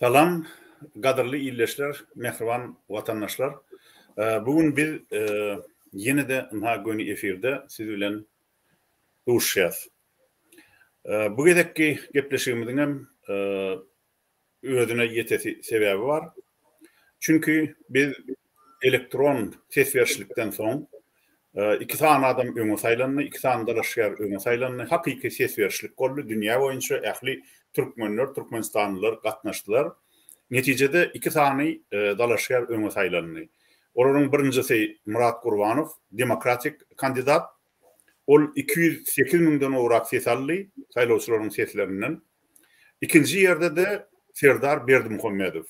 Salam, gadyrly ildeşler, mähriban watandaşlar! Bu gün biz ýene-de ynha göni efirde siz bilen duşuşýas. Bu gezekki gepleşigimiziňem özüne ýetesi sebäbi bar. Çünki biz elektron ses berişlikden soň iki sany adam öňe saýlandy, iki sany dalaşgär öňe saýlandy. Hakyky ses berişlik boldy. Dünýä boýunça ähli türkmenler, türkmenistanlylar gatnaşdylar. Netijede iki sany dalaşgär öňe saýlandy. Olaryň birinjisi Myrat Gurbanow, demokratik kandidat. Ol 208 müňden gowrak ses aldy saýlawçylaryň seslerinden. Ikinji ýerde-de Serdar Berdimuhamedow.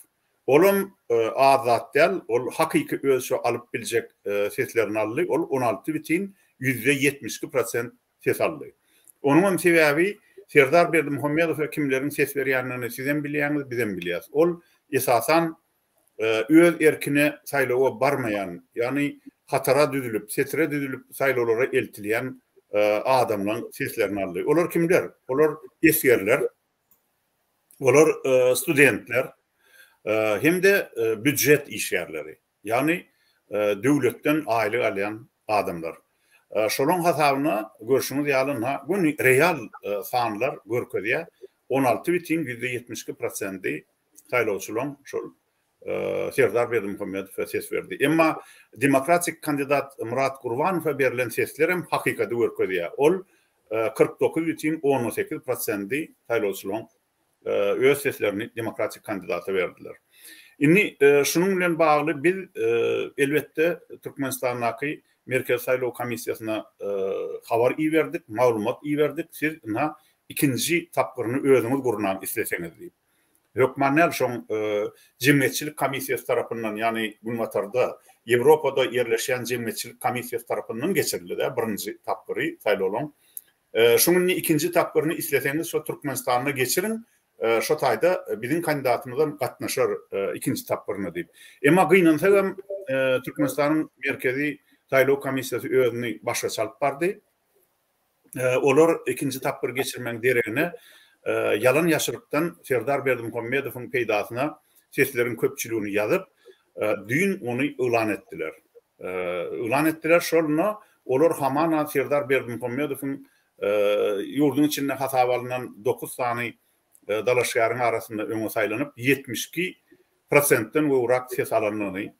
Olam az zat däl, ol hakyky öz şo alyp biljek seslerini aldy, ol 16 bitin 72% prosent ses aldy. Onuňam sebäbi Serdar Berdimuhamedowa kimleriň ses berýändigini sizem bilýäňiz, bizem bilýäs. Ol esasan öz erkine saýlawa barmaýan, ýagny hatara düzülip, setire düzülip saýlawlara eltilýän adamlaň seslerini aldy. Olar kimler? Olar esgerler, olar studentler hem-de býujet işgärleri, ýagny döwletden aýlyk alýan adamlar. Şolaň hasabyna görşüňiz ýaly ynha göni real sanlar görkezýär, 16 bitin 72% prosendi saýlawçylaň şol Serdar Berdimuhamedowa ses berdi. Emma demokratik kandidat Myrat Gurbanowa berlen seslerem hakykaty görkezýär. Ol 49 bütin 18 prosendi saýlawçylaň öz seslerini demokratik kandidata berdiler. Indi şunuň bilen bagly biz elbetde Türkmenistandaky Merkezi saýlaw komissiýasyna habar iberdik, maglumat iberdik, siz ynha ikinji tapgyryny özüňiz gurnaň isleseňiz diýip. Hökman däl şoň jemgyýetçilik komissiýasy tarapyndan, ýagny günbatarda, Ýewropada ýerleşýän jemgyýetçilik komissiýasy tarapyndan geçirildi-dä birinji tapgyry saýlawlaň. Şoň indi ikinji tapgyryny isleseňiz şo Türkmenistanda geçiriň, şo taýda biziň kandidatymyzam gatnaşar ikinji tapgyryna diýip. Emma gynansagam Türkmenistanyň Merkezi saýlaw komissiýasy özüni başgaça alyp bardy. Olar ikinji tapgyr geçirmegiň deregine ýalan-ýaşrykdan Serdar Berdimuhamedowyň peýdasyna sesleriň köpçüligini ýazyp, düýn ony yglan etdiler. Yglan etdiler. Şonda olar hamana Serdar Berdimuhamedowyň ýurduň içinde hasaba alnan dokuz sany dalaşgäriň arasynda öňe saýlanyp, 72 prosentden gowrak ses alandygyny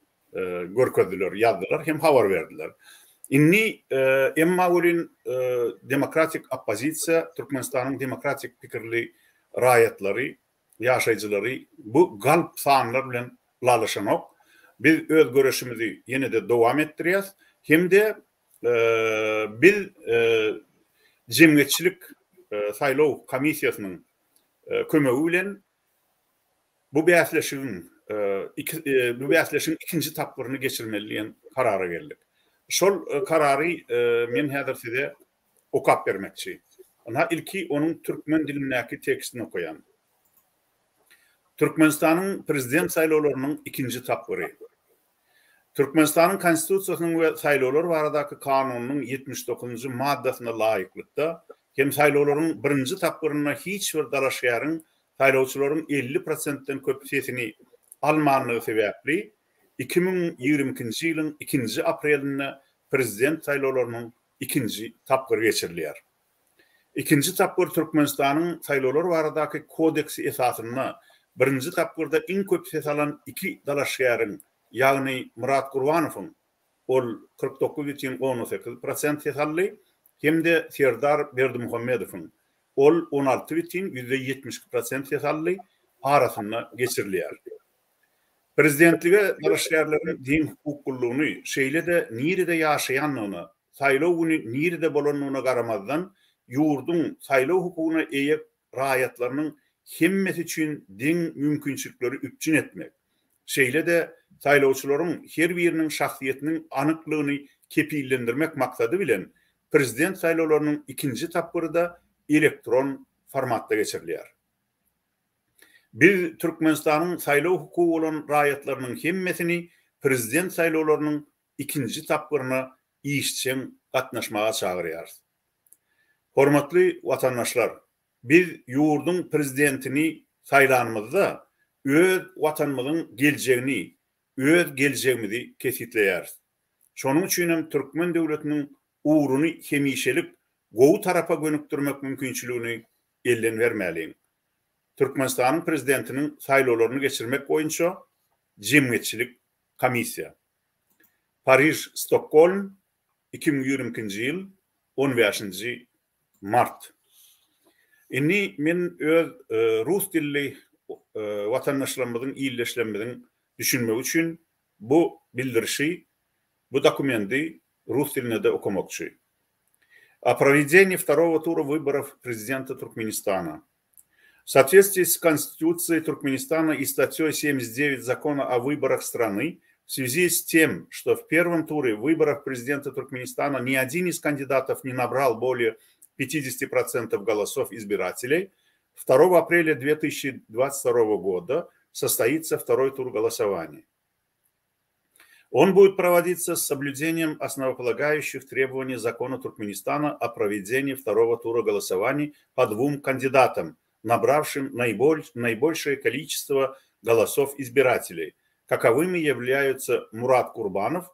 görkezdiler, ýazdylar hem habar berdiler. Indi emma welin demokratik oppozisiýa, Türkmenistanyň demokratik pikirli raýatlary, ýaşaýjylary bu galp sanlar bilen ylalaşanok. Biz öz göreşimizi ýene-de dowam etdirýäs hem-de biz jemgyýetçilik saýlaw komissiýasynyň kömegi bilen Bu bäsleşigiň bu bäsleşigiň ikinji tapgyryny geçirmeli diýen karara geldik. Şol karary men häzir size okap bermekçi. Ynha ilki onuň türkmen dilindäki tekstini okaýan. Türkmenistanyň Prezident saýlawlarynyň ikinji tapgyry. Türkmenistanyň Konstitusiýasynyň we Saýlawlar baradaky kanunynyň 79-njy maddasyna laýyklykda hem saýlawlaryň birinji tapgyrynda hiç bir dalaşgäriň saýlawçylaryň 50 prosentden köp sesini almanlygy sebäpli, 2022-nji ýylyň ikinji aprelinde Prezident saýlawlarynyň ikinji tapgyry geçirilýär. Ikinji tapgyr Türkmenistanyň Saýlawlar baradaky kodeksi esasynda birinji tapgyrda iň köp ses alan iki dalaşgäriň, ýagny Myrat Gurbanowyň, ol 49 bütin 18 prosent ses aldy, hem-de Serdar Berdimuhamedowyň, ol 16 bütin 72% prosent ses aldy, arasynda geçirilýär. Prezidentlige dalaşgärleriň deňhukuklylygyny, şeýle-de nirede ýaşaýandygyna, saýlaw güni nirede bolandygyna garamazdan, ýurduň saýlaw hukugyna eýe raýatlarynyň hemmesi üçin deň mümkinçilikleri üpjün etmek, şeýle-de saýlawçylaryň her biriniň şahsyýetiniň anyklygyny kepillendirmek maksady bilen, Prezident saýlawlarynyň ikinji tapgyry-da elektron formatda geçirilýär. Biz Türkmenistanyň saýlaw hukugy bolan raýatlarynyň hemmesini Prezident saýlawlarynyň ikinji tapgyryna işjeň gatnaşmaga çagyrýarys. Hormatly watandaşlar, biz ýurduň Prezidentini saýlanymyzda, öz Watanymyzyň geljegini, öz geljegimizi kesgitleýäris. Şonuň üçin hem türkmen döwletiniň ugruny hemişelik gowy tarapa gönükdirmek mümkinçiligini elden bermäliň. Türkmenistanyň Prezidentiniň saýlawlaryny geçirmek boýunça jemgyýetçilik komissiýa. Pariž, Stokgolm, 2022-nji ýyl, on bäşinji mart. Indi men öz rus dilli watandaşlarymyzyň, ildeşlerimiziň düşünmegi üçin bu bildirişi, bu dokumendi rus dilinde-de okamakçy. O проведении второго тура выборов президента Туркменистана. В соответствии с Конституцией Туркменистана и статьей 79 Закона о выборах страны, в связи с тем, что в первом туре выборов президента Туркменистана ни один из кандидатов не набрал более 50% голосов избирателей, 2 апреля 2022 года состоится второй тур голосования. Он будет проводиться с соблюдением основополагающих требований закона Туркменистана о проведении второго тура голосований по двум кандидатам, набравшим наибольшее количество голосов избирателей. Каковыми являются Мурат Курбанов,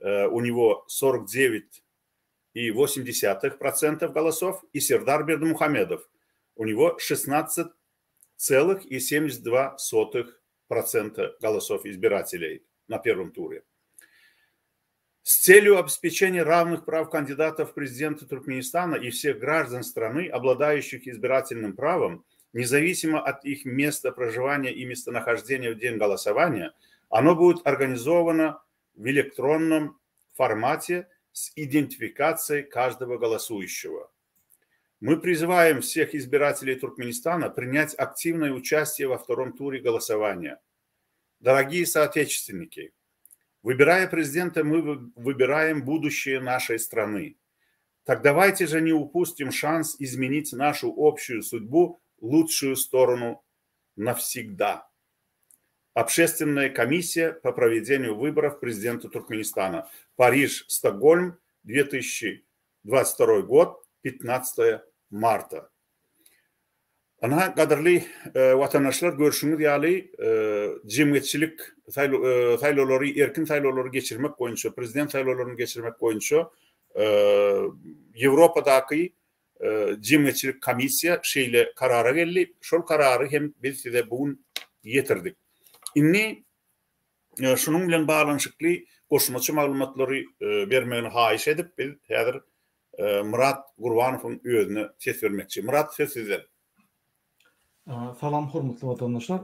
у него 49,8% голосов, и Сердар Бердымухамедов, у него 16,72% голосов избирателей на первом туре. С целью обеспечения равных прав кандидатов в президенты Туркменистана и всех граждан страны, обладающих избирательным правом, независимо от их места проживания и местонахождения в день голосования, оно будет организовано в электронном формате с идентификацией каждого голосующего. Мы призываем всех избирателей Туркменистана принять активное участие во втором туре голосования. Дорогие соотечественники, выбирая президента, мы выбираем будущее нашей страны. Так давайте же не упустим шанс изменить нашу общую судьбу в лучшую сторону навсегда. Общественная комиссия по проведению выборов президента Туркменистана. Париж, Стокгольм, 2022 год, 15 марта. Ynha, gadyrly watandaşlar, görşüňiz ýaly, jemgyýetçilik saýlawlary, erkin saýlawlary geçirmek boýunça, prezident saýlawlaryny geçirmek boýunça Ýewropadaky jemgyýetçilik komissiýa şeýle karara geldi. Şol karary hem biz size bu gün ýetirdik. Indi şunuň bilen baglanyşykly goşmaça maglumatlary bermegini haýyş edip, biz häzir Myrat Gurbanowyň özüne ses bermekçi. Myrat söz sizde. Salam hormatly watandaşlar.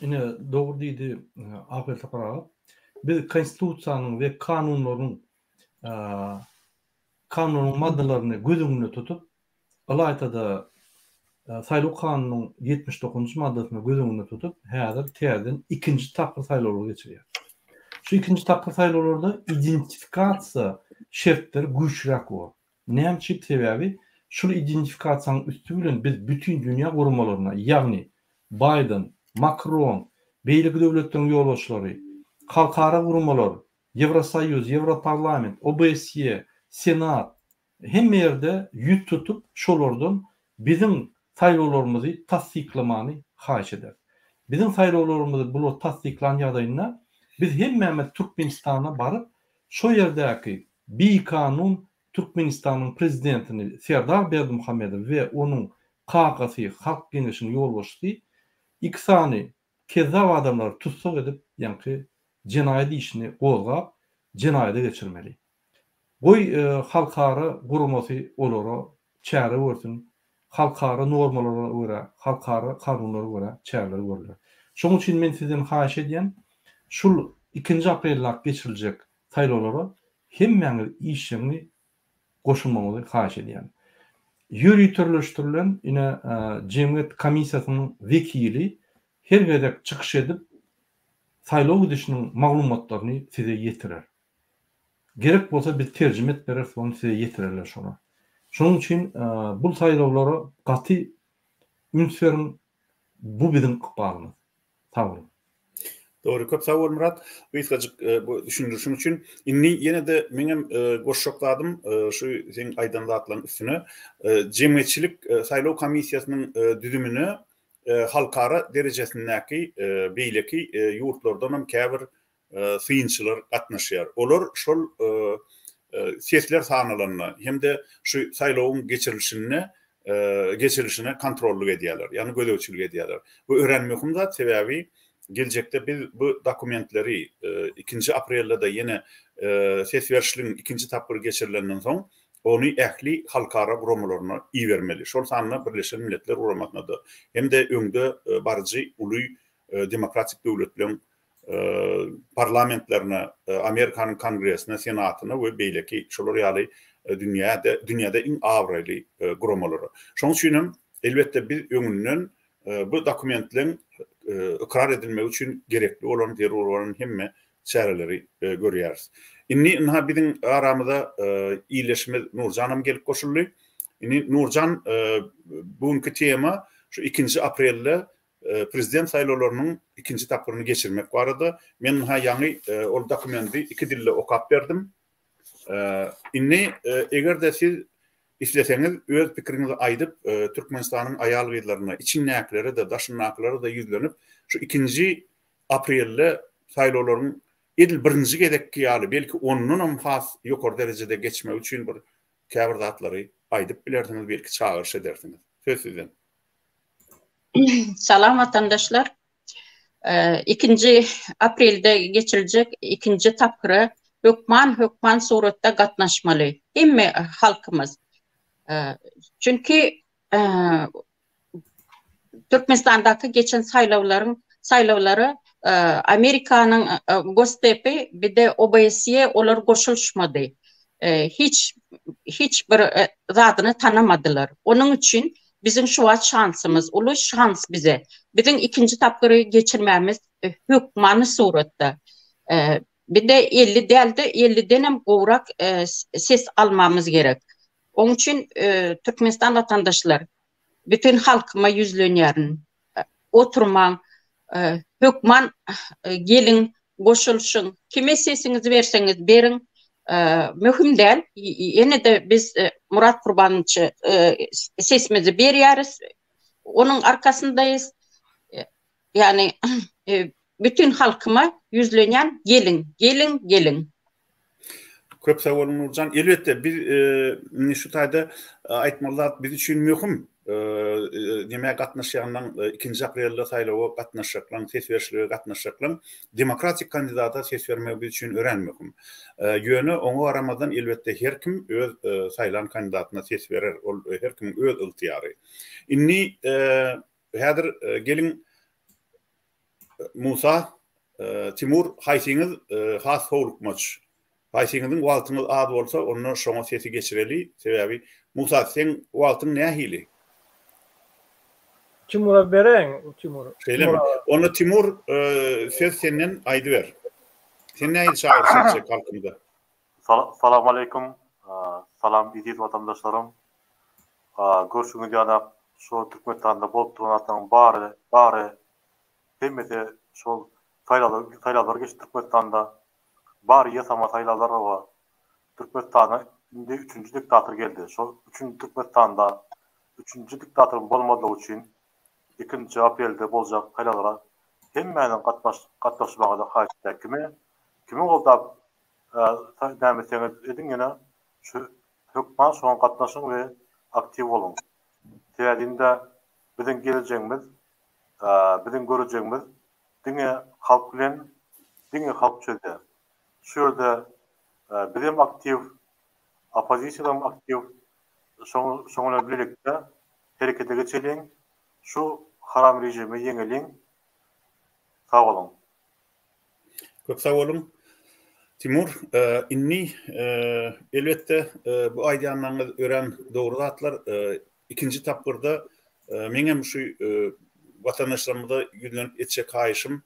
Ine dogry diýdi Akbel Sapar aga. Biz konstitusiýanyň we kanunlaryň kanunyň maddalaryny göz öňünde tutup, ylaýta-da Saýlaw kanunynyň 79-njy maddasyny göz öňünde tutup, häzir täzeden ikinji tapgyr saýlawlary geçirýär. Şu ikinji tapgyr saýlawlarda identifikasiýa şertleri güýçliräk bolar. Näme üçin? Sebäbi şul identifikasiýanyň üsti bilen biz bütin dünýä guramalaryna, ýagny Baýden, Makron, beýleki döwletleriň ýolbaşçylary, halkara guramalar, Ýewrosoýuz, Ýewroparlament, OBSE, Senat, hemme ýerde ýüz tutup, şolardan biziň saýlawlarymyzy tassyklamany haýyş ederis. Biziň saýlawlarymyzy bular tassyklan ýagdaýynda biz hemmämiz Türkmenistana baryp, şo ýerdäki bikanun Türkmenistanyň prezidentini Serdar Berdimuhamedowy we onuň kakasy Halk Geňeşiniň ýolbaşçysy iki sany kezzap adamlary tussag edip, ýaňky jenaýat işini gozgap, jenaýada geçirmeli. Goý, halkara guramasy olara çäre görsün, halkara normalara görä, halkara kanunlara görä çäreler görler. Şonuň üçin men sizden haýyş edýän, şul ikinji apreldak geçiriljek saýlawlara hemmäňiz işjeňli goşulmagyňyzy haýyş edýän. Ýöriteleşdirilen ine jemgyýet komissiýasynyň wekili her gezek çykyş edip, saýlaw gidişiniň maglumatlaryny size ýetirer. Gerek bolsa biz terjime edip bereris ony size ýetirerler şolar. Şonuň üçin bul saýlawlara gaty üns beriň bu biziň ykbalymyz. Sag boluň. Dogry köp sag bol Myrat gysgajyk bu düşündirişiň üçin. Indi ýene-de meňem goşjak zadym şu seň aýdan zatlaryň üstüne jemgyýetçilik saýlaw komissiýasynyň düzümine. halkara derejesindäki beýleki ýurtlardan hem käbir synçylar gatnaşýar. Olar şol sesler sanalanda hem-de şu saýlawyň geçirilişinde geçirilişine kontrollyk edýärler, ýagny gözegçilik edýärler. Bu örän möhüm zat, sebäbi geljekde biz bu dokumentleri ikinji aprelde-de ýene ses berişligiň ikinji tapgyry geçirilenden soň, ony ähli halkara guramalaryna ibermeli, şol sanda Birleşen Milletler Guramasyna-da hem-de öňde baryjy uly demokratik döwletleriň parlamentlerine, Amerikanyň Kongresine, Senatyna we beýleki şolar ýaly dünýäde dünýäde iň abraýly guramalara. Şonuň üçin hem, elbetde, biz öňünden bu dokumentleň ykrar edilmegi üçin gerekli bolan, zerur bolan hemme çäreleri görýäris. Indi ynha biziň aramyza ildeşimiz Nurjanam gelip goşuldy. Indi Nurjan bu günki tema şu ikinji aprelde Prezident saýlawlarynyň ikinji tapgyryny geçirmek barada. Men ynha ýaňy ol dokumenti iki dilde okap berdim. Indi eger-de siz isleseňiz öz pikiriňizi aýdyp, Türkmenistanyň aýal-gyzlaryna, içindäkilere-de, daşyndakylara-da ýüzlenip, şu ikinji aprelde saýlawlaryň edil birinji gezekki ýaly, belki ondanam has ýokary derejede geçmegi üçin bir käbir zatlary aýdyp bilersiňiz, belki çagyryş edersiňiz. Söz sizden. Salam watandaşlar. Ikinji aprelde geçiriljek ikinji tapgyra hökman hökman suratda gatnaşmaly hemme halkymyz. Çünki Türkmenistandaky geçen saýlawlaryň saýlawlara Amerikanyň Gosdepi bir-de OBSE olar goşulyşmady. Hiç hiç bir zadyny tanamadylar. Onuň üçin Biziň şu wagt şansymyz, uly şans bize. Biziň ikinji tapgyry geçirmämiz hökmany suratda. Bir-de 50 däl-de, 50-denem gowrak ses almamyz gerek. Oň üçin Türkmenistan watandaşlar, bütin halkyma ýüzlenýärin. Oturmaň, hökman geliň, goşulyşyň. Kime sesiňizi berseňiz beriň, möhüm däl. Ýene-de biz Murat Kurbanowiçe sesimizi berýäris. Onuň arkasyndaýys. Ýagny bütin halkyma ýüzlenýän, geliň, geliň, geliň. Köp sag boluň Nurjan. Elbetde biz indi şu taýda aýtmaly zat biz üçin möhüm nämä gatnaşýanlaň ikinji aprelde saýlawa gatnaşjaklaň ses berişlige gatnaşjaklaň demokratik kandidata ses bermegi biz üçin örän möhüm. Ýöne oňa garamazdan elbetde her kim öz saýlan kandidatyna ses berer. Ol her kimiň öz ygtyýary. Indi häzir geliň Musa, Timur haýsyňyz has howlukmaç? Haýsyňyzyň wagtyňyz az bolsa, onda şoňa sesi geçireli. Sebäbi Musa, seň wagtyň nähili? Timura beräýiň, Timur. Şeýlemi? Onda Timur, söz senden aýdyber. Sen nähili çagyryş etjek halkymyza? Salam aleýkum. Salam eziz watandaşlarym. Görşüňiz ýaly şu Türkmenistanda bolup duran zatlaryň bary, bary Hemmesi şol saýlawlar saýlawlar geçdi Türkmenistanda. Bary ýasama saýlawlar hawa. Türkmenistana indi üçünji diktator geldi. Şol üçünji Türkmenistanda üçünji diktatoryň bolmazlygy üçin ikinji aprelde boljak saýlawlara hemmäniň gatnaş gatnaşmagyny haýyş edýär. Kimi kimi goldap näme etseňiz ediň ýöne şu hökman şoňa gatnaşyň we aktiw boluň. Sebäbi indi biziň gelejegimiz Biziň görejegimiz diňe halk bilen, diňe halk çözýär. Şu ýerde bizem aktiw, oppozisiýadam aktiw, şoň bilen bilelikde herekete geçeliň, şu haram režimi ýeňeliň. Sag boluň. Köp sag boluň. Timur, indi elbetde bu aýdýanlaryňyz örän dogry zatlar. Ikinji tapgyrda meňem şu watandaşlarymyza ýüzlenip etjek haýyşym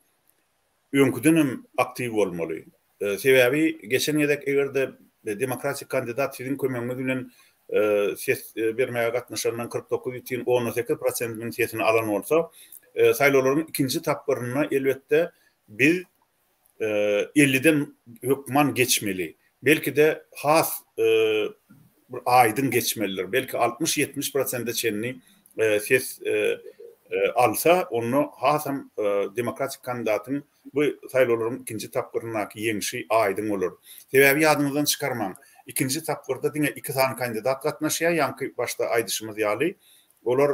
öňküdenem aktiw bolmaly. Sebäbi geçen gezek eger-de demokratik kandidat siziň kömegiňiz bilen ses bermäge gatnaşandan 49 bütin onda sekiz prosentiniň sesini alan bolsa, saýlawlaryň ikinji tapgyrynda elbetde biz elliden hökman geçmeli. Belki-de has bir aýdyň geçmelidir. Belki 60-70 prosente çenli ses. alsa, onda hasam demokratik kandidatyň bu saýlawlaryň ikinji tapgyryndaky ýeňşi aýdyň bolar. Sebäbi ýadyňyzdan çykarmaň, ikinji tapgyrda diňe iki sany kandidat gatnaşýar, ýaňky başda aýdyşymyz ýaly, olar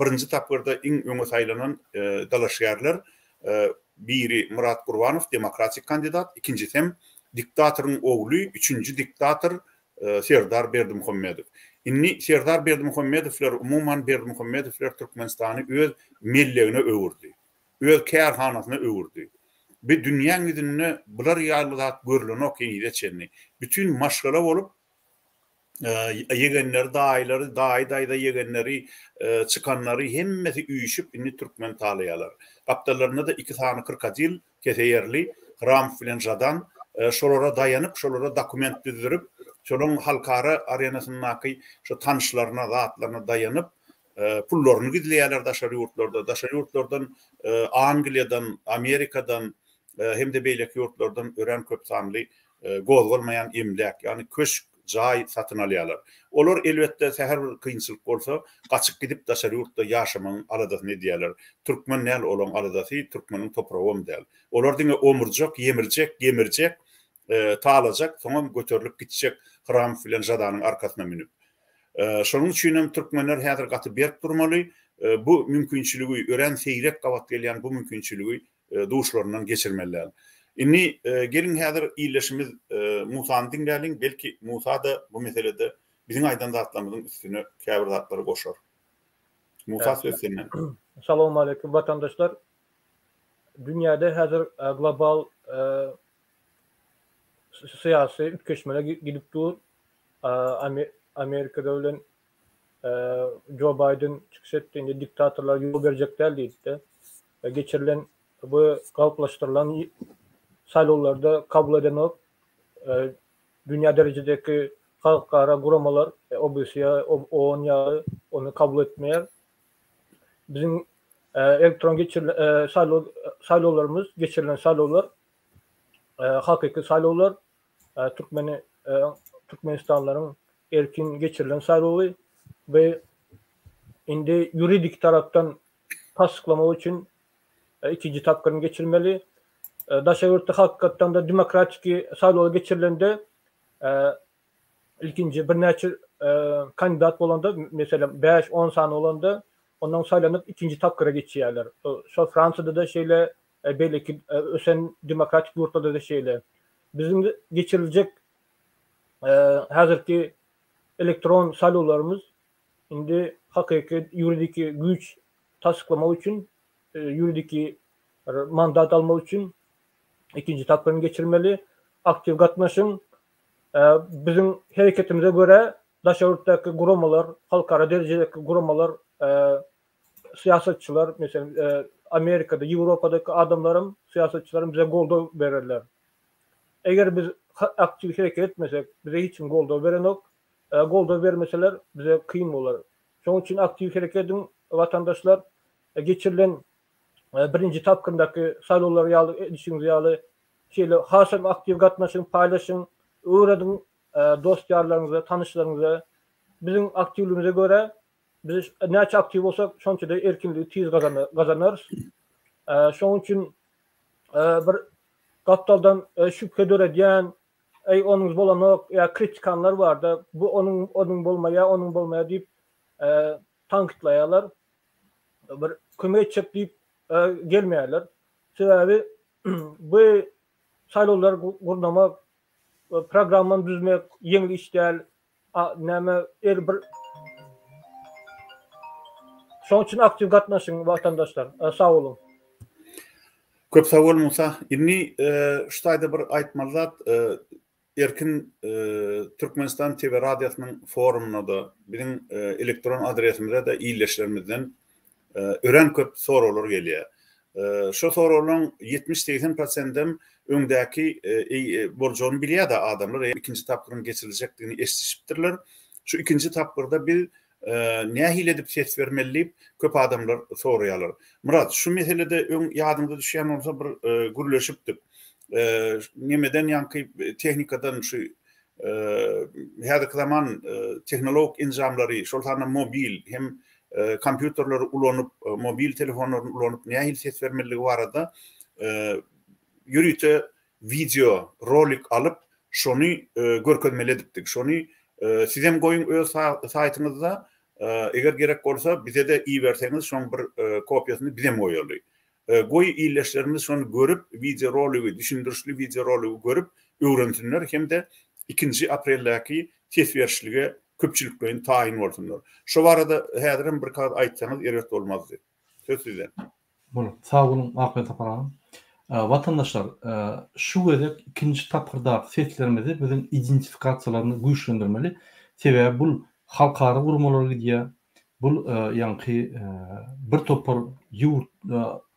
birinji tapgyrda iň öňe saýlanan dalaşgärler, biri Myrat Gurbanow, demokratik kandidat, ikinjisem diktatoryň ogly, üçünji diktator Serdar Berdimuhamedow. Indi Serdar Berdimuhamedowler, umuman Berdimuhamedowler Türkmenistany öz mellegine öwürdi. Öz kärhanasyna öwürdi. Bi dünýäň ýüzünde bular ýaly zat görlenok henize çenli. Bütin maşgala bolup ýegenleri, daýylary, daýy-daýza ýegenleri, çykanlary hemmesi üýşüp indi türkmen talaýarlar. Gapdallarynda-da iki sany krokodil Kese ýerli Hramow bilen Žadan şolara daýanyp, şolara dokument düzdürip, şolaň halkara arenasyndaky şo tanyşlaryna, zatlaryna daýanyp, pullaryny gizleýärler daşary ýurtlarda. Daşary ýurtlardan Angliýadan, Amerikadan hem-de beýleki ýurtlardan örän köp sanly gozgalmaýan emläk, ýagny köşk, jaý satyn alýarlar. Olar, elbetde, sähel bir kynçylyk bolsa, gaçyp gidip daşary ýurtda ýaşamagyň aladasyny edýärler. Türkmen däl olaň aladasy, türkmeniň topragam däl. Olar diňe omurjak, ýemirjek, gemirjek, talajak, soňam göterilip gitjek Hramow bilen Žadanyň arkasyna münüp. Şonuň üçinem türkmenler häzir gaty berk durmaly. Bu mümkinçiligi, örän seýrek gabat gelýän bu mümkinçiligi duşlaryndan geçirmeli däl. Indi geliň häzir ildeşimiz Musany diňläliň, belki Musa-da bu meselede biziň aýdan zatlarymyzyň üstüne käbir zatlary goşar. Musa söz senden. Salowmaleýkim watandaşlar. Dünýäde häzir global syýasy üýtgeşmeler gidip dur. Amerikada bilen Jo Baýden çykyş etdi, indi diktatorlara ýol berjek däl diýdi-de. Geçirilen bu galplaşdyrylan saýlawlarda kabul edenok. Dünýä derejedäki halkara guramalar, OBSE, OON ýaly ony kabul etmeýär. Biziň elektron geçirilen saýlaw saýlawlarymyz, geçirilen saýlawlar hakyky saýlawlar, türkmeni türkmenistanlylaryň erkin geçirilen saýlawy we indi ýuridik tarapdan tassyklamak üçin ikinji tapgyryny geçirmeli. Daşary ýurtda hakykatdan-da demokratiki saýlawlar geçirilende ilkinji birnäçe kandidat bolanda, meselem, bäş-on sany bolanda, ondan saýlanyp ikinji tapgyra geçýärler. Şol Fransiýada-da şeýle, beýleki ösen demokratik ýurtlarda-da şeýle. Biziň geçiriljek häzirki elektron saýlawlarymyz indi hakyky ýuridiki güýç tassyklamak üçin, ýuridiki mandat almak üçin ikinji tapgyryny geçirmeli. Aktiw gatnaşyň. Biziň hereketimize görä daşary ýurtdaky guramalar, halkara derejedäki guramalar, syýasatçylar, meselem, Amerikada, Ýewropadaky adamlaram, syýasatçylaram bize goldaw bererler. Eger biz aktiw hereket etmesek, bize hiç kim goldaw berenok. Goldaw bermeseler, bize kyn bolar. Şonuň üçin aktiw hereket ediň, watandaşlar. Geçirilen birinji tapgyrdaky saýlawlar ýaly edişiňiz ýaly, şeýle hasam aktiw gatnaşyň, paýlaşyň, öwrediň dost-ýarlaryňyza, tanyşlaryňyza. Biziň aktiwligimize görä, biz näçe aktiw bolsak, şonça-da erkinligi tiz gazanarys. Şonuň üçin bir gapdaldan şübhe döredýän, Eý, onuň bolanok ýa kritikanlar barda, bu onuň onuň bolmaýar, onuň bolmaýar diýip tankytlaýarlar. Bir kömek etjek diýip gelmeýärler. Sebäbi bu saýlawlary gurnamak, programmany düzmek ýeňil iş däl. Näme el bir Şonuň üçin aktiw gatnaşyň watandaşlar. Sag boluň. Köp sag bol Musa. Indi şu taýda bir aýtmaly zat Erkin Türkmenistan TV radiosynyň forumyna-da biziň elektron adresimize-de ildeşlerimizden örän köp soraglar gelýär. Şo soraglaryň 70-80 prosendem öňdäki boljagyny bilýär-de adamlar, ikinji tapgyryň geçiriljekdigini eşidişipdirler. Şu ikinji tapgyrda biz nähili edip ses bermeli diýip, köp adamlar soraýarlar. Myrat, şu meselede öň ýadyňyza düşýän bolsa bir gürleşipdik. Nemeden ýaňky tehnikadan şu häzirki zaman tehnologik enjamlary, şol sanda mobil hem. kompýuterleri ulanyp, mobil telefonlaryny ulanyp nähili ses bermelidigi barada ýörite wideo rolik alyp, şony görkezmeli edipdik. Şony sizem goýuň öz saýtyňyzda, eger gerek bolsa bize-de iberseňiz şoň bir kopiýasyny bizem goýaly. Goý ildeşlerimiz şony görüp, wideo roligi, düşündirişli wideo roligi görüp öwrensinler hem-de ikinji apreldäki ses berişlige köpçülikleýin taýyn bolsunlar. Şo barada häzirem bir kaz aýtsaňyz erbet bolmazdy. Söz sizde. Bolar. Sag boluň Akberdi Sapar agam. Watandaşlar, şu gezek ikinji tapgyrdaky seslerimizi biziň identifikasiýalaryny güýçlendirmeli. Sebäbi bul halkara guramalara gidýär. Bul ýaňky bir topar ýurt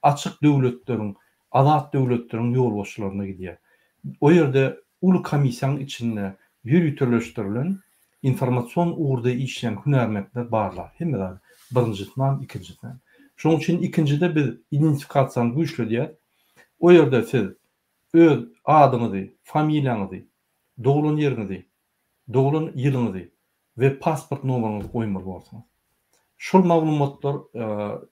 açyk döwletleriň, azat döwletleriň ýolbaşçylaryna gidýär. O ýerde uly komissiýanyň içinde ýöriteleşdirilen informasion ugurda işleýän hünärmentler barlar. Hemme zady. Birinjisinem, ikinjisinem. Şonuň üçin ikinjide biz identifikasiýany güýçledýäs. O ýerde siz öz adyňyzy, familiýaňyzy, doglan ýeriňizi, doglan ýylyňyzy we pasport nomeryňyzy goýmaly borsuňyz. Şol maglumatlar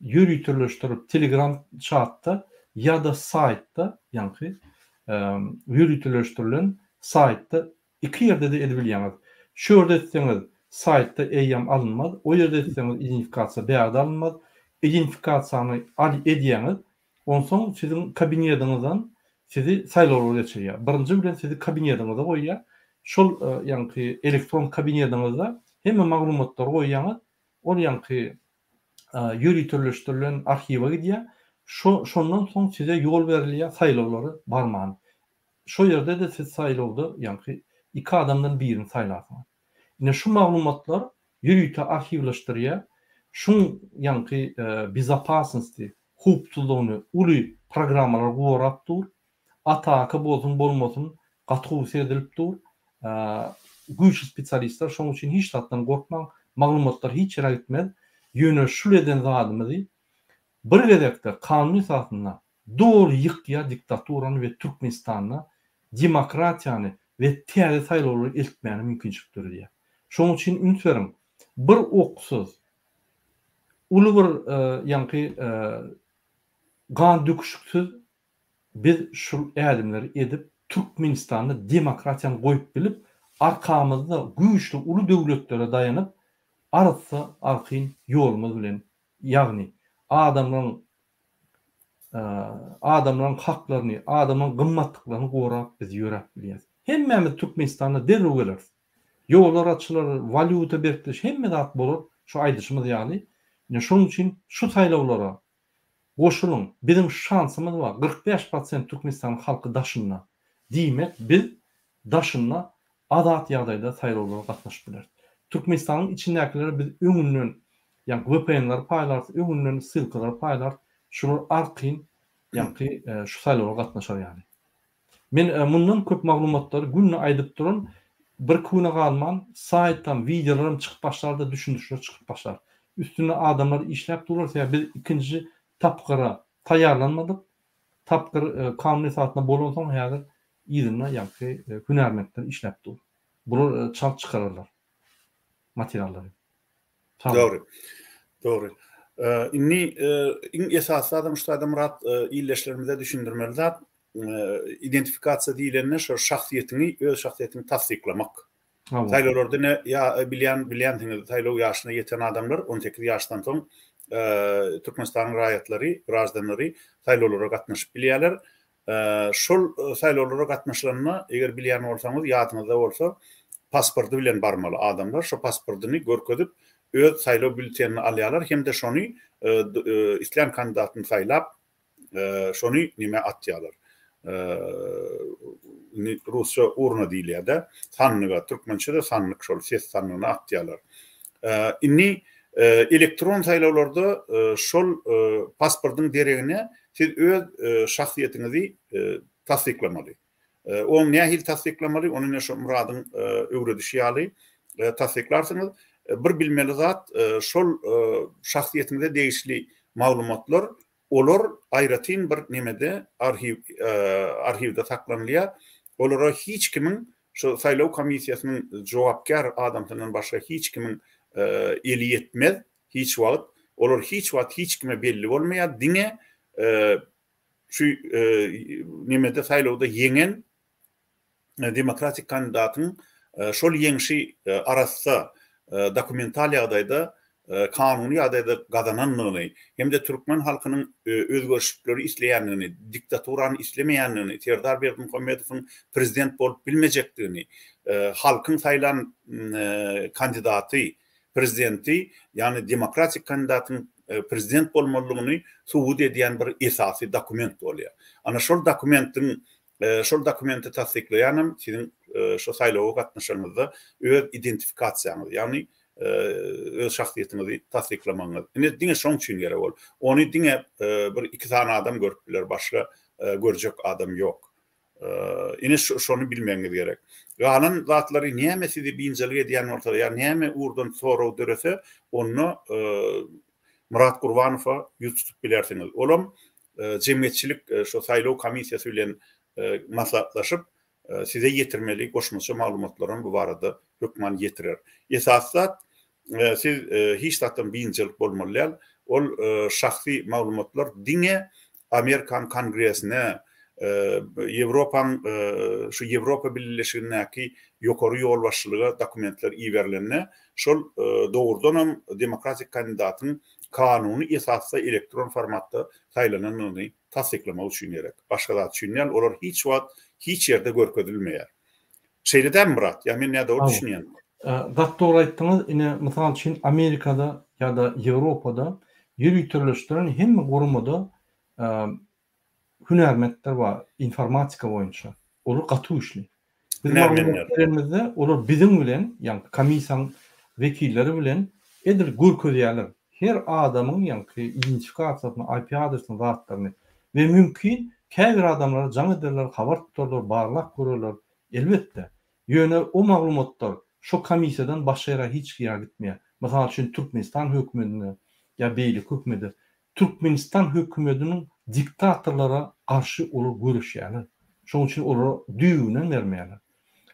ýöriteleşdirilip Telegram çatda ýa-da saýtda, ýaňky ýöriteleşdirilen saýtda iki ýerde-de edibilýäňiz. Şu ýerde etseňiz saýtda eýýäm alynmaz, o ýerde etseňiz identifikasiýa bärde alynmaz. Identifikasiýany edýäňiz, Onsoň siziň kabinediňizden sizi saýlawlara geçirýär. Birinji bilen sizi kabinediňize goýýar. Şol ýaňky elektron kabinediňizde hemme maglumatlary goýýaňyz. Ol ýaňky ýöriteleşdirilen arhiwe gidýär. Şo şondan soň size ýol berilýär saýlawlara barmany. Şo ýerde-de siz saýlawda ýaňky iki adamdan birini saýlarsyňyz. Ine şu maglumatlar ýörite arhiwleşdirýär. Şuň ýaňky bezopasnosti, howpsuzlygyny uly programmalar gorap dur. Ataka bolsun bolmasyn gaty gowy seredilip dur. Güýçli spesialistler şoň üçin hiç zatdan gorkmaň. Maglumatlar hiç ýere gitmez. Ýöne şul eden zadymyzy bir gezekde kanun esasynda doly ýykýar diktaturany we Türkmenistanda demokratiýany we täze saýlawlara eltmäne mümkinçilik döredýär. Şoň üçin üns beriň, bir oksuz, uly bir ýaňky gan döküşiksiz biz şul ädimleri edip Türkmenistanda demokratiýany goýup bilip, arkamyzda güýçli uly döwletlere daýanyp, arassa arkaýyn ýolumyz bilen, ýagny adamlaryň adamlaryň haklaryny, adamlaryň gymmatlyklaryny gorap biz ýöräp bilýäris. Hemmämiz Türkmenistana derrew geleris. Ýollar açylar, walýuta berkleş, hemme zat bolar şu aýdyşymyz ýaly. Ine şonuň üçin şu saýlawlara goşulyň. Biziň şansymyz bar. 45 prosent Türkmenistanyň halky daşynda. Diýmek biz daşynda azat ýagdaýda saýlawlara gatnaşyp bileris. Türkmenistanyň içindäkilere biz öňünden ýaňky VPN-leri paýlarys, öňünden ssylkalary paýlarys, şular arkaýyn ýaňky şu saýlawlara gatnaşar ýaly. Men mundan köp maglumatlary günde aýdyp duran, birki güne galman saýtdan wideolaram çykyp başlar-da düşündirişler çykyp başlar. Üstünde adamlar işläp durlar, sebäbi biz ikinji tapgyra taýýarlanmadyk. Tapgyr kanun esasynda bolansoň häzir yzynda ýaňky hünärmentler işläp dur. Bular çalt çykararlar materiallary. Sag boluň. Dogry. Dogry. Indi iň esasy zadam şu taýda Myrat ildeşlerimize düşündirmeli zat identifikasiýa diýlende şo şahsyýetiňi öz şahsyýetiňi tassyklamak. Saýlawlarda ine ýa bilýän bilýänsiňiz saýlaw ýaşyna ýeten adamlar 18 ýaşdan soň Türkmenistanyň raýatlary, graždanlary saýlawlara gatnaşyp bilýärler. Şol saýlawlara gatnaşylanda, eger bilýän bolsaňyz, ýadyňyzda bolsa, pasporty bilen barmaly adamlar. Şo pasportyny görkezip, öz saýlaw býulletenini alýarlar hem-de şony islän kandidatyny saýlap, şony neme atýarlar. Indi rusça urna diýilýär-de, sandyga, türkmençe-de sandyk şol ses sandygyna atýarlar. Indi elektron saýlawlarda şol pasportyň deregine siz öz şahsyýetiňizi tassyklamaly. Ony nähili tassyklamaly? Ony ine şu Myradyň öwredişi ýaly tassyklarsyňyz. Bir bilmeli zat, şol şahsyýetiňize degişli maglumatlar, olar aýratyn bir nemede, arhiw, arhiwde saklanylýar. Olara hiç kimiň, şu saýlaw komissiýasynyň jogapkär adamsyndan başga hiç kimiň eli ýetmez. Hiç wagt. Olar hiç wagt hiç kime belli bolmaýar. Diňe şu nemede saýlawda ýeňen demokratik kandidatyň şol ýeňşi arassa dokumental ýagdaýda kanuny ýagdaýda gazanandygyny hem-de türkmen halkynyň özgerişlikleri isleýändigini, diktaturany islemeýändigini, Serdar Berdimuhamedowyň prezident bolup bilmejekdigini, halkyň saýlan kandidaty, prezidenti, ýagny demokratik kandidatyň prezident bolmalydygyny subut edýän bir esasy dokument bolýar. Ana şol dokumentiň Şol dokumenti tassyklaýanam siziň şo saýlawa gatnaşanyňyzda öz identifikasiýaňyz, ýagny öz şahsyýetiňizi tassyklamagyňyz. Ine, diňe şoň üçin gerek ol. Ony diňe bir iki sany adam görüp biler, başga görjek adam ýok. Ine, şony bilmegiňiz gerek. Galan zatlary näme sizi biynjalyk edýän bolsa ýa näme ugurdan sorag dörese, onda Myrat Gurbanowa ýüz tutup bilersiňiz. Olam jemgyýetçilik şo saýlaw komissiýasy bilen maslahatlaşyp, size ýetirmeli goşmaça maglumatlaram bu barada hökman ýetirer. Esasy zat, siz hiç zatdan biynjalyk bolmaly däl. Ol şahsy maglumatlar diňe Amerikan Kongresine, Ýewropaň şu Ýewropa Bileleşigindäki ýokary ýolbaşçylyga dokumentler iberilende, şol dogrudanam demokratik kandidatyň kanuny esasda elektron formatda saýlanandygyny tassyklamak üçin gerek. Başga zat üçin däl, olar hiç wagt hiç ýerde görkezilmeýär. Şeýle dälmi Myrat? Ýa men nädogry düşünýän? Gaty dogry aýtdyňyz. Ine, mysal üçin, Amerikada ýa-da Ýewropada ýöriteleşdiren hemme guramada hünärmentler bar informatika boýunça. Olar gaty güýçli. Biz maglumat berenimizde olar biziň bilen, ýagny komissiýanyň wekilleri bilen edil görkezýärler. Her adamyň ýagny identifikasiýasyny, IP adresini, zatlaryny we mümkin käbir adamlara jaň ederler, habar tutarlar, barlap görerler. Elbetde. Ýöne o maglumatlar şo komissiýadan başga ýere hiç ýere gitmeýär. Mysal üçin Türkmenistan hökümetine ýa beýleki hökümete Türkmenistan hökümetiniň diktatorlara garşy olar göreşýärler. Şonuň üçin olara düýbünden bermeýärler.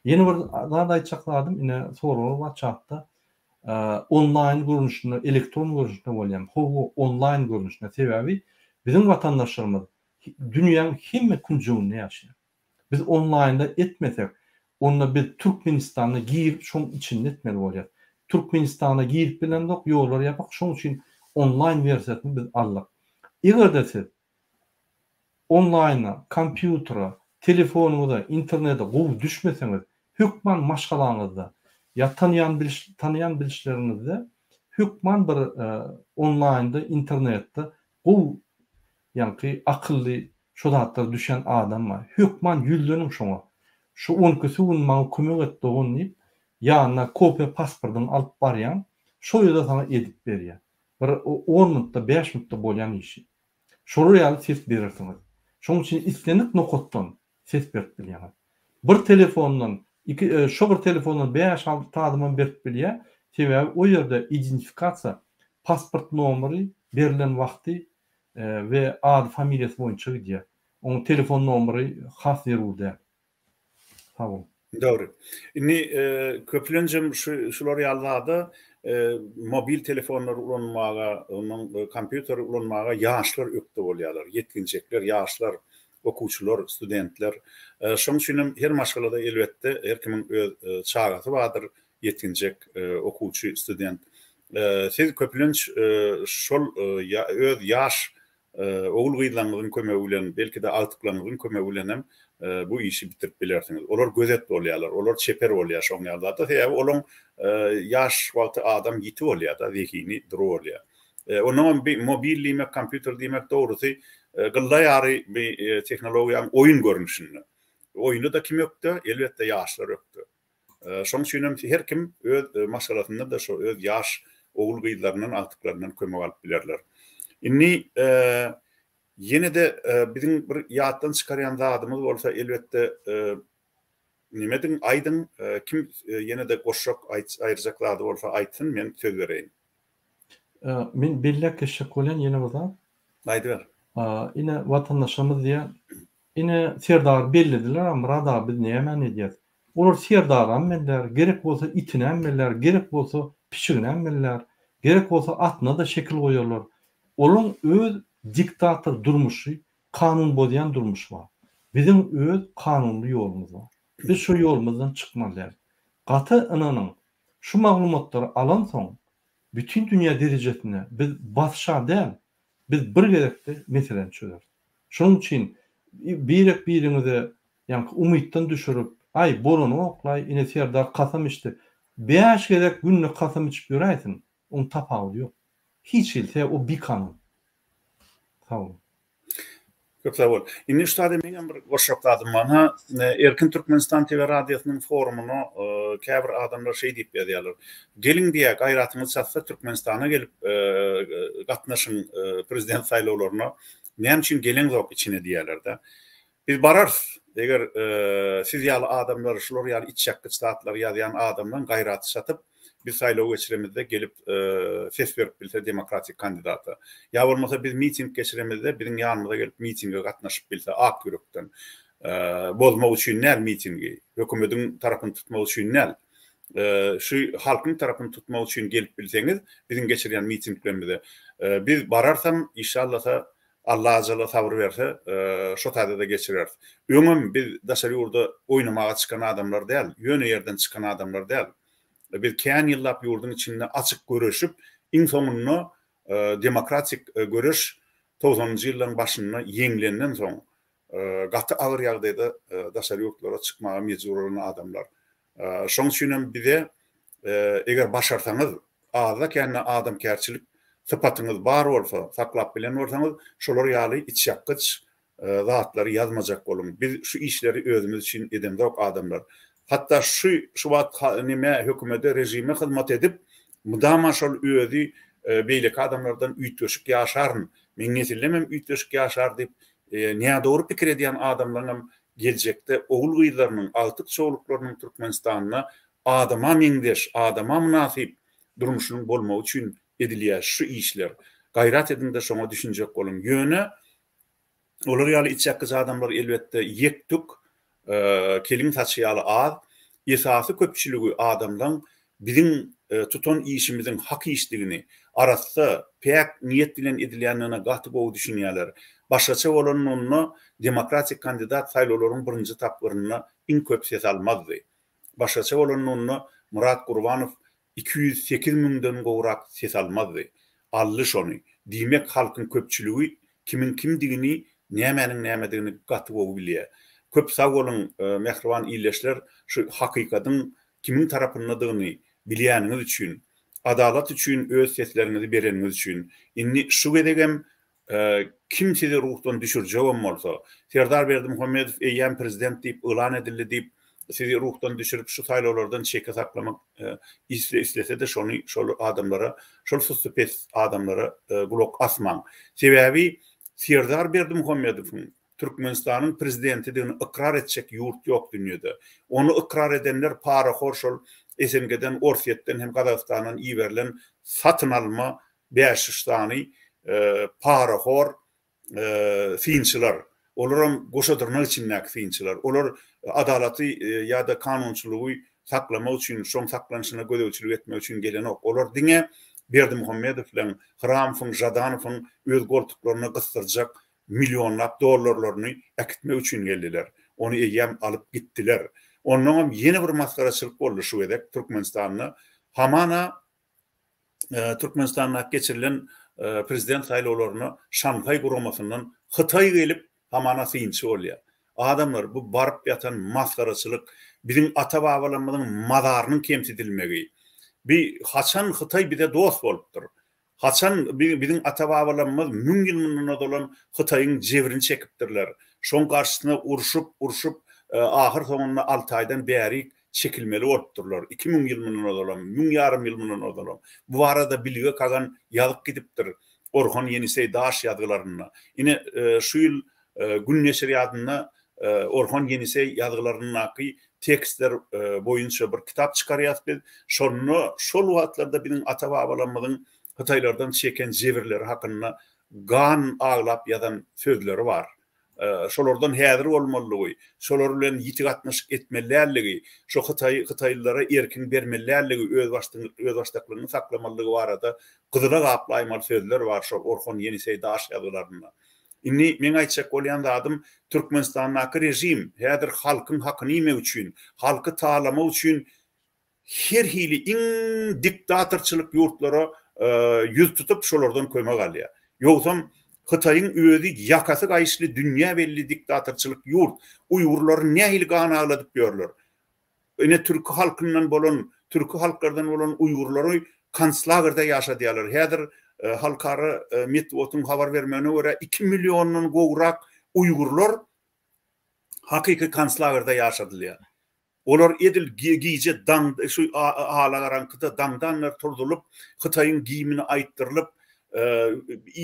Ýene bir zat aýtjak zadym, ine soraglar bar çatda. Onlaýn görnüşinde, elektron görnüşinde bolýar. Hawa, onlaýn görnüşinde. Sebäbi biziň watandaşlarymyz dünýäň hemme künjeginde ýaşaýar. Biz onlaýnda etmesek, onda biz Türkmenistana girip şoň içinde etmeli bolýas. Türkmenistana girip bilemzok, ýollar ýapyk, şoň üçin onlaýn wersiýasyny biz aldyk. Eger-de siz onlaýna, kompýutere, telefonyňyza, internete gowy düşmeseňiz, hökman maşgalaňyzda ýa tanýan biliş tanaýan bilişleriňizde hökman bir onlaýnda, internetde gowy Ýaňky akylly şo zatlara düşen adam bar. Hökman ýüzleniň şoňa. Şu on ikisi gün maňa kömek et dogan diýip, ýanyna kopiýa pasportyňy alyp barýaň, şo ýerde saňa edip berýär. Bir on minutda, bäş minutda bolýan işi. Şolar ýaly ses berersiňiz. Şonuň üçin islendik nokatdan ses berip bilýäňiz. Bir telefondan, iki, şo bir telefondan bäş-alty adamam berip bilýär. Sebäbi o ýerde identifikasiýa, pasport nomery berlen wagty we ady familiýasy boýunça gidýär. Oň telefon nomery has zerur däl. Sag boluň. Dogry. Indi köplenjem şu şular ýaly zada mobil telefonlary ulanmaga, ondan kompýuteri ulanmaga ýaşlar ökde bolýarlar. Ýetginjekler, ýaşlar, okuwçylar, studentler. Şonuň üçin hem her maşgalada elbetde her kimiň öz çagasy bardyr, ýetginjek, okuwçy, student. Siz köplenç şol öz ýaş ogul-gyzlaryňyzyň kömegi bilen, belki-de agtyklaryňyzyň kömegi bilen hem bu işi bitirip bilersiňiz. Olar gözet bolýarlar, olar çeper bolýar şoň ýaly zatda. Sebäbi olaň ýaş wagty adam ýiti bolýar-da, zehini dury bolýar. Onnoňam bi mobil diýmek, kompýuter diýmek dogrusy gylla ýary bi tehnologiýaň oýun görnüşinde. Oýunda-da kim ökde? Elbetde ýaşlar ökde. Şonuň üçin hem her kim öz maşgalasynda-da şo öz ýaş ogul-gyzlaryndan, agtyklaryndan kömek alyp bilerler. Indi ýene-de biziň bir ýatdan çykarýan zadymyz bolsa elbetde nemediň aýdyň kim ýene-de goşjak aýyrjak zady bolsa aýtsyn men söz bereýin. Men belläp geçjek bolýan ýene bir zat. Aýdyber. Ine watandaşlarymyz diýýär, ine Serdary bellediler-a Myrat aga biz nämäni edýäs? Olar Serdaram bellär, gerek bolsa itinäm bellär, gerek bolsa pişiginäm bellär, Gerek bolsa atyna-da şekil goýarlar. Olaň öz diktator durmuşy, kanun bozýan durmuşy bar. Biziň öz kanunly ýolumyz bar. Biz şo ýolumyzdan çykmaly däl. Gaty ynanyň, şu maglumatlary alansoň, bütin dünýä derejesinde biz basyşa däl, biz bir gezekde meseläni çözeris. Şonuň üçin birek-biriňize ýaňky umytdan düşürip, aý, bolanok-laý, ine Serdar kasam içdi. Bäş gezek günde kasam içip ýöräýsin, oň tapawudy ýok. Hiç hili, sebäbi o bikanun. Sag boluň. Köp sag bol. Indi şu taýda meňem bir goşjak zadym bar. Ha, Erkin Türkmenistan TV radiosynyň forumyna käbir adamlar şeý diýip ýazýarlar. Geliň diýýär, gaýratyňyz çatsa Türkmenistana gelip gatnaşyň prezident saýlawlaryna. Näme üçin geleňzok içine diýýärler-de. Biz bararys. Eger siz ýaly adamlar, şular ýaly içýakgyç zatlary ýazýan adamlaryň gaýraty çatyp, biz saýlaw geçiremizde gelip ses berip bilse demokratik kandidata. Ýa bolmasa biz miting geçiremizde biziň ýanymyza gelip mitinge gatnaşyp bilse ak ýürekden. Bozmak üçin däl mitingi, hökümediň tarapyny tutmak üçin däl. Şu halkyň tarapyny tutmak üçin gelip bilseňiz biziň geçirýän mitinglerimize. Biz bararsam işallasa Alla ajala sabyr berse, şo taýda-da geçireris. Öňem biz daşary ýurda oýnamaga çykan adamlar däl, ýöne ýerden çykan adamlar däl. Biz kän ýyllap ýurduň içinde açyk göreşip, iň soňunda demokratik göreş togsanynjy ýyllaryň başynda ýeňlenden soň, gaty agyr ýagdaýda daşary ýurtlara çykmaga mejbur bolan adamlar. Şoň üçinem bize eger başarsaňyz, azda-kände adamkärçilik sypatyňyz bar bolsa, saklap bilen bolsaňyz, şolar ýaly içýakgyç zatlary ýazmajak boluň. Biz şu işleri özümiz üçin edemzok adamlar. Hatda şu şu wagt neme hökümede, režime hyzmat edip, mydama şol özi beýleki adamlardan üýtgeşik ýaşaryn, meň nesillemem üýtgeşik ýaşar diýip nädogry pikir edýän adamlaryňam geljekde ogul-gyzlarynyň, agtyk-çowluklarynyň Türkmenistanda adama meňzeş, adama mynasyp durmuşynyň bolmagy üçin edilýär şu işler. Gaýrat ediň-de şoňa düşünjek boluň. Ýöne olar ýaly içýakgyç adamlar elbetde ýek-tük, keliň saçy ýaly az. Esasy köpçüligi adamlaň biziň tutan işimiziň hak işdigini, arassa, päk niýet bilen edilýändigine gaty gowy düşünýärler. Başgaça bolanynda demokratik kandidat saýlawlaryň birinji tapgyrynda iň köp ses almazdy. Başgaça bolanynda Myrat Gurbanow 208 müňden gowrak ses almazdy. Aldy şony. Diýmek halkyň köpçüligi kimiň kimdigini, nämäniň nämedigini gaty gowy bilýär. Köp sag boluň mähriban ildeşler şu hakykadyň kimiň tarapyndadygyny bilýäniňiz üçin, adalat üçin öz sesleriňizi bereniňiz üçin. Indi şu gezegem kim sizi ruhdan düşürjegem bolsa, Serdar Berdimuhamedow eýýäm prezident diýip yglan edildi diýip sizi ruhdan düşürip şu saýlawlardan çeke saklamak islese-de şony şol adamlara, şol sussupes adamlara gulak asmaň. Sebäbi Serdar Berdimuhamedowyň Türkmenistanyň prezidentidigini ykrar etjek ýurt ýok dünýede. Ony ykrar edenler parahor şol SNG-den, Orsýetden hem Gazagystandan iberilen satyn alma bäş-üç sany parahor synçylar. Olaram goşa dyrnak içindäki synçylar. Olar adalaty ýa-da kanunçylygy saklamak üçin, şoň saklanyşyna gözegçilik etmek üçin gelenok. Olar diňe Berdimuhamedow bilen Hramowyň, Žadanowyň öz goltuklaryna gysdyrjak millionlap dollarlaryny äkitmek üçin geldiler. Ony eýýäm alyp gitdiler. Onnoňam ýene bir masgaraçylyk boldy şu gezek Türkmenistanda. Hamana Türkmenistandaky geçirilen prezident saýlawlaryna Şanhaý guramasyndan Hytaý gelip hamana synçy bolýar. Adamlar bu baryp ýatan masgaraçylyk, biziň ata-babalarymyzyň mazarynyň kemsidilmegi. Bi haçan Hytaý bize dost bolupdyr? Haçan biziň ata-babalarymyz müň ýyl mundan ozalam Hytaýyň jebrini çekipdirler. Şoň garşysyna urşup, urşup, ahyr soňunda Altaýdan bärik çekilmeli bolupdyrlar. 2000 ýyl mundan ozalam, müň ýarym ýyl mundan ozalam. Bu barada Bilge Kagan ýazyp gidipdir Orhon Ýeniseý daş ýazgylarynda. Ine, şu ýyl Gün neşirýadynda Orhon Ýeniseý ýazgylaryndaky tekstler boýunça bir kitap çykarýas biz. Şonda şol wagtlarda biziň ata-babalarymyzyň hytaýlardan çeken jebirleri hakynda gan aglap ýazan sözleri bar. şolardan häzir bolmalydygy, şolar bilen ýiti gatnaşyk etmeli däldigi, şo hytaý hytaýlylara erkiňi bermeli däldigi, özbaşdaklygyňy saklamalydygy barada gyzyla gaplaýmaly sözler bar şol Orhon-Ýeniseý daş ýazgylarynda. Indi meň aýtjak bolýan zadym, Türkmenistandaky režim häzir halkyň hakyny iýmek üçin, halky talamak üçin her hili iň diktatorçylyk ýurtlara ýüz tutup şolardan kömek alýar. Ýogsam Hytaýyň özi ýakasy gaýyşly dünýä belli diktatorçylyk ýurt. Uýgurlary nähili gan agladyp ýörler. Ine türki halkyndan bolan, türki halklardan bolan uýgurlary konslagerde ýaşadýarlar. Häzir halkara metbugatyň habar bermegine görä iki milliondan gowrak uýgurlar hakyky konslagerde ýaşadylýar. Olar edil gije daň şu alagaraňkyda daňdanlar turzulyp, Hytaýyň gimini aýtdyrylyp,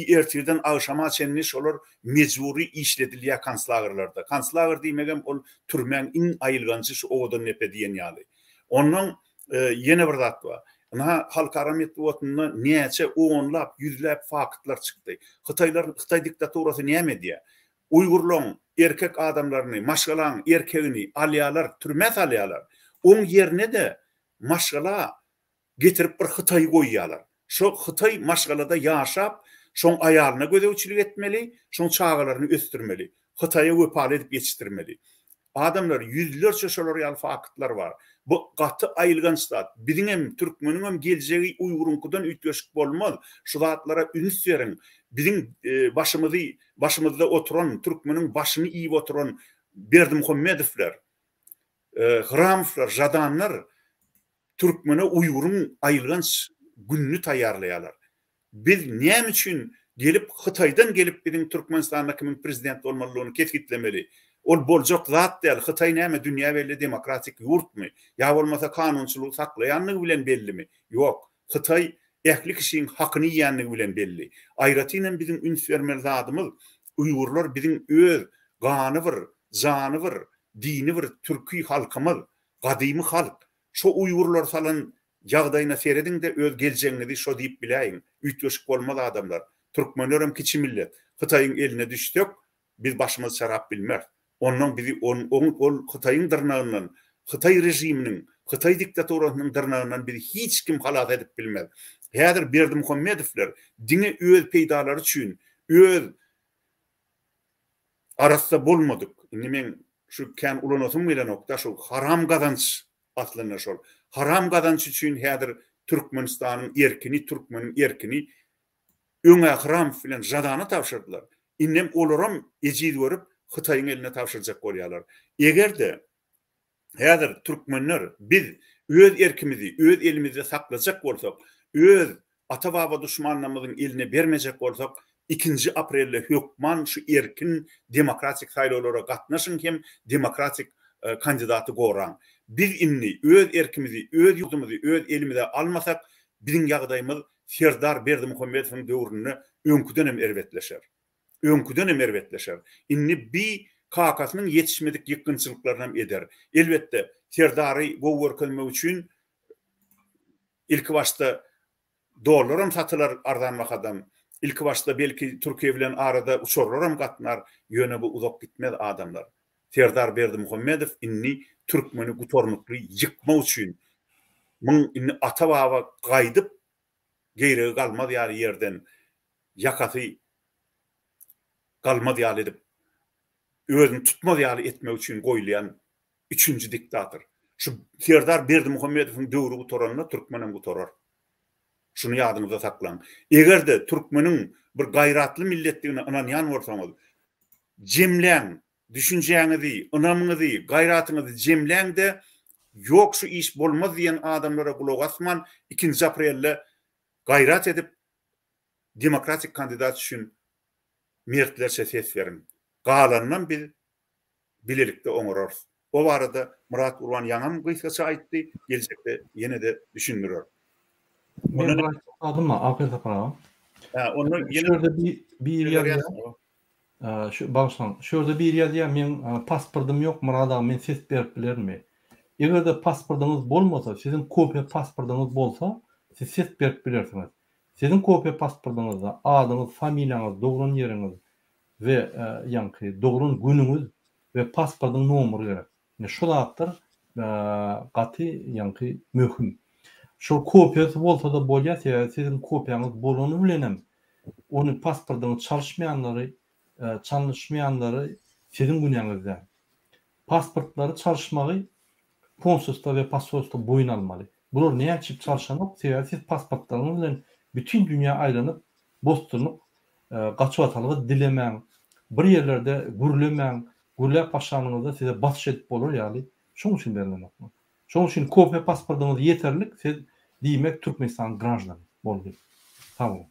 ertirden agşama çenli şolar mejbury işledilýär konslagerlerde. Konslager diýmegem ol türmäň iň aýylganjy şu Owadandepe diýen ýaly. Onnoň ýene bir zat bar. Ynha halkara metbugatynda näçe onlap, ýüzläp faktlar çykdy. Hytaýlar, hytaý diktaturasy näme edýär? Uýgurlaň erkek adamlaryny, maşgalaň erkegini alýalar, türmä salýalar. Oň ýerine-de maşgala getirip bir hytaýy goýýalar. Şo hytaý maşgalada ýaşap, şoň aýalyna gözegçilik etmeli, şoň çagalaryny ösdürmeli. Hytaýa wepaly edip ýetişdirmeli. Adamlar, ýüzlerçe şolar ýaly faktlar bar. Bu gaty aýylganç zat. Biziňem, türkmeniňem geljegi uýguryňkydan üýtgeşik bolmaz. Şu zatlara üns beriň. Biziň başymyzy, başymyzda oturan, türkmeniň başyny iýip oturan Berdimuhamedowlar, Hramowlar, Žadanlar türkmene uýguryň aýylganç gününi taýýarlaýarlar. Biz näme üçin gelip Hytaýdan gelip biziň Türkmenistanda kimiň prezident bolmalydygyny kesgitlemeli? Ol boljak zat däl. Hytaý näme dünýä belli demokratik ýurtmy? Ýa bolmasa kanunçylygy saklaýanlygy bilen bellimi? Ýok. Hytaý ähli kişiň hakyny iýýänligi bilen belli. Aýratyn hem biziň üns bermeli zadymyz uýgurlar biziň öz gany bir, jany bir, dini bir türki halkymyz, gadymy halk. Şo uýgurlar salan Ýagdaýyna serediňde öz geljegiňizi şo diýip biläýiň. Üýtgeşik bolmaz adamlar. Türkmenlerem kiçi millet. Hytaýyň eline düşsek biz başymyzy çarap bilmeris. Onnoň bizi on on ol Hytaýyň dyrnagyndan, Hytaý režiminiň, Hytaý diktaturasynyň dyrnagyndan bizi hiç kim halas edip bilmez. Häzir Berdimuhamedowler diňe öz peýdalary üçin öz arassa bolmadyk, indi meň şu kän ulanasym gelenokda şu haram gazanç Aslynda şol haram gazanç üçin häzir Türkmenistanyň erkini, türkmeniň erkini öň-ä Hramow bilen Žadana tabşyrdylar. Indem olaram ejiz görüp Hytaýyň eline tabşyrjak bolýarlar. Eger-de häzir türkmenler biz öz erkimizi öz elimizde saklajak bolsak, öz Ata-baba duşmanlarymyzyň eline bermejek bolsak, ikinji aprelde hökman şu erkin demokratik saýlawlara gatnaşyň hem demokratik kandidaty goraň. Biz indi öz erkimizi, öz ýurdumyzy öz elimize almasak, biziň ýagdaýymyz Serdar Berdimuhamedowyň döwründe öňküden hem erbetleşer. Öňküden hem erbetleşer. Indi bi kakasynyň ýetişmedik ýykgynçylyklarynam eder. Elbetde, Serdary gowy görkezmek üçin Ilki başda dollaram satylar arzan bahadan. Ilki başda belki Türkiýe bilen arada uçarlaram gatnar, ýöne bu uzak gitmez adamlar. Serdar Berdimuhamedow indi türkmeni gutarnykly ýykmak üçin muň indi ata-baba gaýdyp geýregi galmaz ýaly ýerden ýakasy galmaz ýaly edip özüni tutmaz ýaly etmek üçin goýulýan Üçünji diktator. Şu Serdar Berdimuhamedowyň döwri gutaranda türkmenem gutarar. Şuny ýadyňyzda saklaň. Eger-de türkmeniň bir gaýratly milletdigine ynanýan bolsaňyz, jemläň, düşünjäňizi, ynamyňyzy, gaýratyňyzy jemläň-de, ýok şu iş bolmaz diýen adamlara gulak asman, ikinji aprelde gaýrat edip, demokratik kandidat üçin mertlerçe ses beriň. Galanynam biz bilelikde oňararys. O barada Myrat Gurban ýaňam gysgaça aýtdy, geljekde ýene-de düşündirer. Men bir aýtjak zadym bar, Aper Sapar aga. Hä, onda ýene Şu ýerde biri ýazýar. Şu bagyşlaň. Şu ýerde biri ýazýar, meň pasportym ýok, Myrat aga, men ses berip bilermi? Eger-de pasportyňyz bolmasa, siziň kopiýa pasportyňyz bolsa, siz ses berip bilersiňiz. Siziň kopiýa pasportyňyzda adyňyz, familiýaňyz, doglan ýeriňiz. we ýaňky doglan günüňiz we pasportyň nomery gerek. Ine şu zatlar gaty ýaňky möhüm. Şol kopiýasy bolsa-da bolýar, sebäbi siziň kopiýaňyz bolany bilenem ony pasportyňy çalyşmaýanlary çalyşmaýanlary siziň günäňiz däl. Pasportlary çalyşmagy konsulstwa we posolstwa boýun almaly. Bular näçip çalşanok, sebäbi siz pasportlaryňyz bilen bütin dünýä aýlanyp, bosgunlyk, gaçybatalga dilemäň, bir ýerlerde gürlemäň, gürläp başlanyňyzda size basyş edip bolar ýaly, şoň üçin berlenokmy? Şoň üçin kopiýa pasportyňyz ýeterlik, siz diýmek Türkmenistanyň graždany boldy. Sag boluň.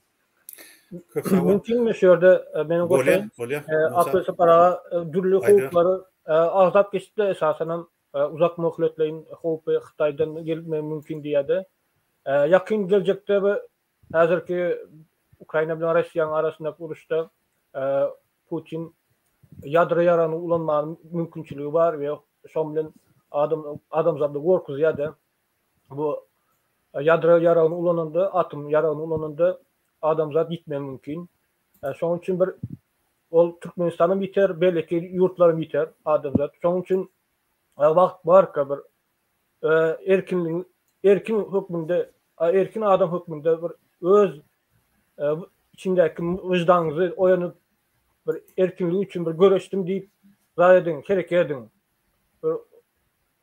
Köp sag bol. Mümkinmi şu ýerde meniň Bolýar, bolýar. Abdyl Sapar aga dürli howplary agzap geçdi esasanam uzak möhletleýin howpy Hytaýdan gelmegi mümkin diýýärdi. Ýakyn geljekde bu häzirki Ukraina bilen Russiýanyň arasyndaky uruşda Putin ýadro ýaragyny ulanmaga mümkinçiligi bar we şoň bilen adam adamzady gorkuzýar-da. Bu ýadro ýaragyny ulananda, atom ýaragyny ulananda adamzat ýitmegi mümkin. Şonuň üçin bir ol Türkmenistanam ýiter, beýleki ýurtlaram ýiter adamzat. Şonuň üçin wagt barka bir erkinligiň erkin hökmünde, erkin adam hökmünde bir öz içindäki wyždanyňyzy oýanyp bir erkinlik üçin bir göreşdim diýip zat ediň, hereket ediň. Bir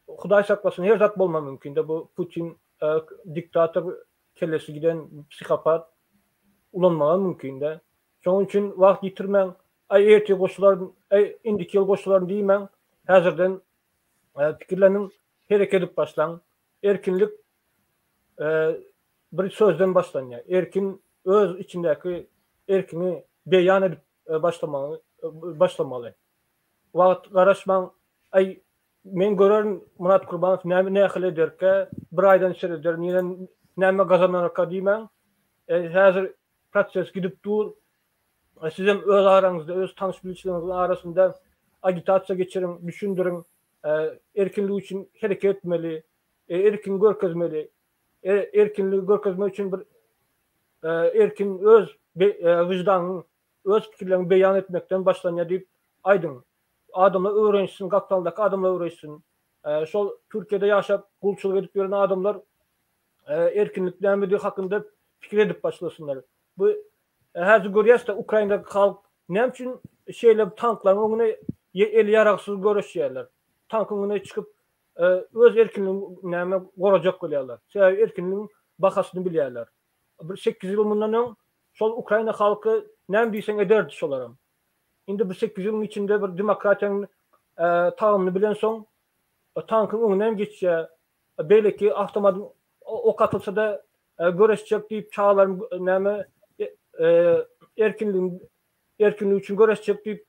Hudaý saklasyn her zat bolma mümkinde bu Putin diktator kellesi giden psihopat ulanmaga mümkinde. Şonuň üçin wagt ýitirmäň, aý ertir goşularyn, aý indiki ýyl goşularyn diýmäň, häzirden pikirleniň, hereket edip başlaň. Erkinlik bir sözden başlanýar. Erkin öz içindäki erkiňi beýan edip başlamagy başlamaly. Wagt garaşmaň, aý Men görerin Myrat Kurbanow näme nähili ederkä, bir aýdan serederin ýene näme gazanarka diýmäň. Häzir proses gidip dur. Sizem öz araňyzda, öz tanyş-bilişleriňiziň arasynda agitasiýa geçiriň, düşündiriň. Erkinlik üçin hereket etmeli, erkin görkezmeli. Erkinligi görkezmek üçin bir erkin öz wyždanyňy, öz pikirleriňi beýan etmekden başlanýar diýip aýdyň. Adamlar öwrenişsin, gapdaldaky adamlar öwrenişsin. Şol Türkiýede ýaşap, gulçulyk edip ýören adamlar erkinlik nämedigi hakynda pikir edip başlasynlar. Bu häzir görýäs-de Ukrainadaky halk näme üçin şeýle tanklaryň öňüne eli ýaragsyz göreşýärler. Tankyň öňüne çykyp öz erkinligini näme gorajak bolýarlar. Sebäbi erkinligiň bahasyny bilýärler. Bir sekiz ýyl mundan öň şol Ukraina halky näme diýseň ederdi şolaram. Indi bu sekiz ýylyň içinde bir demokratiýanyň tagamyny bilensoň, tankyň öňünden geçýär, beýleki awtomatyň ok atylsa-da göreşjek diýip, çagalaryň näme erkinligiň erkinlik üçin göreşjek diýip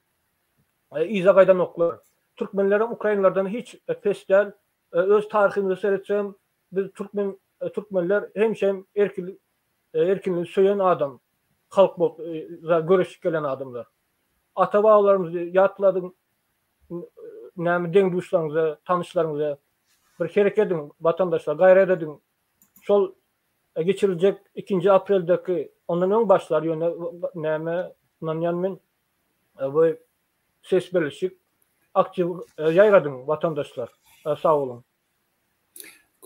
yza gaýdanoklar. Türkmenlerem ukrainlerden hiç pes däl. Öz taryhymyza seretsegem biz türkmen türkmenler hemişe erkinlik erkinligi söýen adam halk bolup göreşip gelen adamlar. Ata babalarymyzy ýatladyň näme deň duşlaryňyza tanyşlaryňyza bir hereket ediň watandaşlar gaýrat ediň şol geçiriljek ikinji apreldeki ondan öň başlar ýöne näme ynanýan men bu ses berlişik aktiw ýaýradyň watandaşlar sag boluň.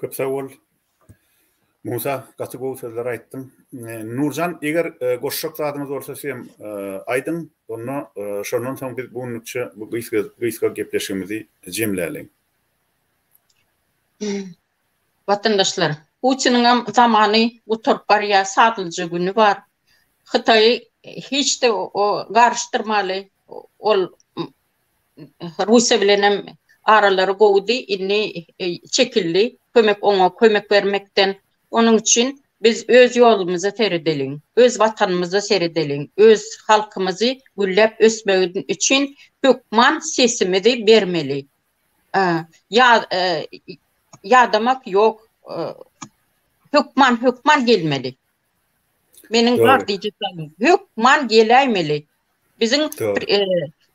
Köp sag bol. Musa, gaty gowy sözler aýtdyň. Nurjan, eger goşjak zadyňyz bolsa siz hem aýdyň. Onda şondan soň biz bu günlükçe bu gysga gysga gepleşigimizi jemläliň. Watandaşlar, Putiniňem zamany gutaryp barýar, sadylyja güni bar. Hytaýy hiç-de o garyşdyrmaly. Ol Russiýa bilenem aralary gowudy, indi çekildi kömek oňa kömek bermekden. Onuň üçin biz öz ýolumyza seredeliň, öz watanymyza seredeliň, öz halkymyzy gülläp ösmegi üçin hökman sesimizi bermeli. Ýadamak ýok, hökman hökman gelmeli. Meniň bar diýjek zadym, hökman geläýmeli. Biziň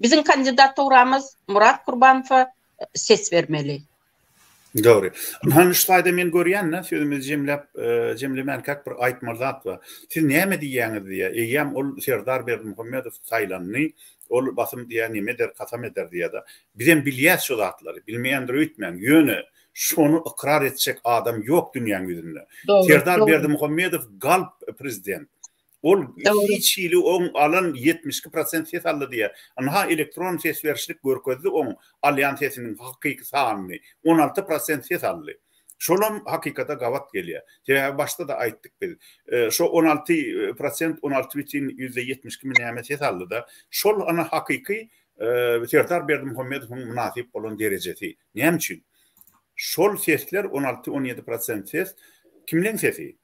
biziň kandidaturamyz Murat Kurbanowa ses bermeli. Dogry. Ynha şu taýda men görýän-de, sözümizi jemläp, jemlemänkäk bir aýtmaly zat bar. Siz näme diýýäňiz diýýär. Eýýäm ol Serdar Berdimuhamedow saýlandy. Ol basym diýýär, neme eder, kasam eder diýýär-de. Bizem bilýäs şu zatlary. Bilmeýändir öýtmäň. Ýöne şony ykrar etjek adam ýok dünýäň ýüzünde. Serdar Berdimuhamedow galp prezident. Ol hiç hili oň alan 72 prosent ses aldy diýýär. Ynha elektron ses berişlik görkezdi oň alýan sesiniň hakyky sanyny. 16 prosent ses aldy. Şolam hakykata gabat gelýär. Sebäbi başda-da aýtdyk biz. Şo 16 prosent 16 bütin ýüzde 72 mi näme ses aldy-da. Şol ana hakyky Serdar Berdimuhamedowyň mynasyp bolan derejesi. Näme üçin? Şol sesler 16-17 prosent ses kimleň sesi?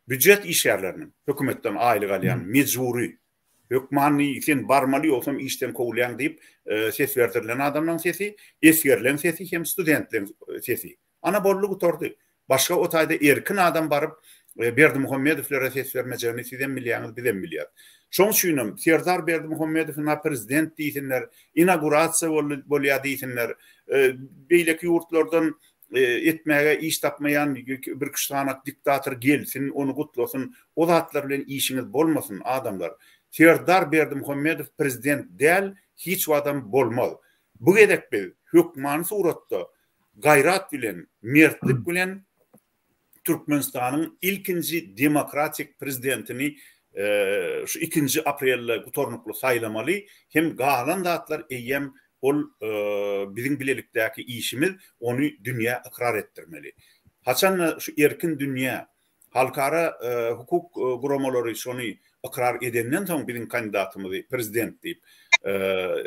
Býujet işgärleriniň, hökümetden aýlyk alýan, mejbury, hökmany sen barmaly ýogsam işden kowulýaň diýip ses berdirilen adamlaryň sesi, esgerleň sesi hem studentleň sesi. Ana boldy gutardy. Başga o taýda erkin adam baryp Berdimuhamedowlere ses bermejegini sizem bilýäňiz, bizem bilýäs. Şoň üçinem Serdar Berdimuhamedow ynha prezident diýsinler, inagurasiýa boldy bolýa diýsinler, beýleki ýurtlardan etmäge iş tapmaýan birküç sanak diktator gelsin, ony gutlasyn, o zatlar bilen işiňiz bolmasyn, adamlar. Serdar Berdimuhamedow prezident däl, hiç wagtam bolmaz. Bu gezek biz hökmany suratda gaýrat bilen, mertlik bilen Türkmenistanyň ilkinji demokratik prezidentini şu ikinji aprelde gutarnykly saýlamaly hem galan zatlar eýýäm ol biziň bilelikdäki işimiz ony dünýä ykrar etdirmeli. Haçanda şu erkin dünýä, halkara hukuk guramalary şony ykrar edenden soň biziň kandidatymyzy prezident diýip,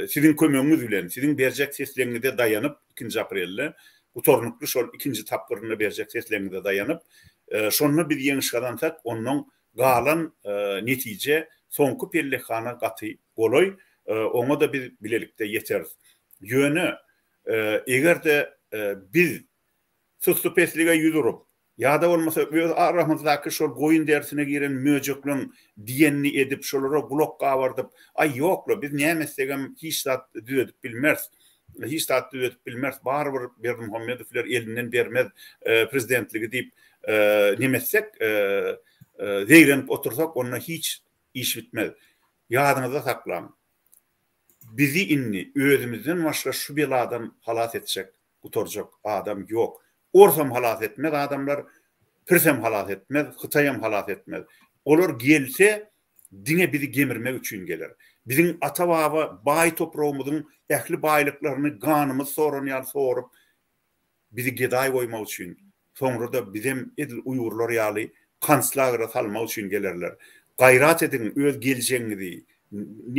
siziň kömegiňiz bilen, siziň berjek sesleňize daýanyp ikinji aprelde gutarnykly şol ikinji tapgyrynda berjek sesleňize daýanyp, şonda biz ýeňiş gazansak, onnoň galan netije soňky pellehana gaty golaý, oňa-da biz bilelikde ýeteris. Ýöne, eger-de biz sussupeslige ýüz urup, ýa-da bolmasa öz aramyzdaky şol goýun derisine giren möjekleň diýenini edip, şolara gulak gabardyp, Aý, ýok-la, biz näme etsegem hiç zat düzedip bilmeris, hiç zat düzedip bilmeris, barybir Berdimuhamedowler elinden bermez prezidentligi diýip neme etsek, zeýrenip otursak, onda hiç iş bitmez. Ýadyňyzda saklaň, bizi indi özümizden başga şu beladan halas etjek, gutarjak adam ýok. Orsam halas etmez adamlar, pirsem halas etmez, hytaýam halas etmez. Olar gelse, diňe bizi gemirmek üçin geler. Biziň ata-baba baý topragymyzyň ähli baýlyklaryny ganymyz soran ýaly sorup, bizi gedaý goýmak üçin, soňra-da bizem edil uýgurlar ýaly konslagere salmak üçin gelerler. Gaýrat ediň, öz geljegiňizi,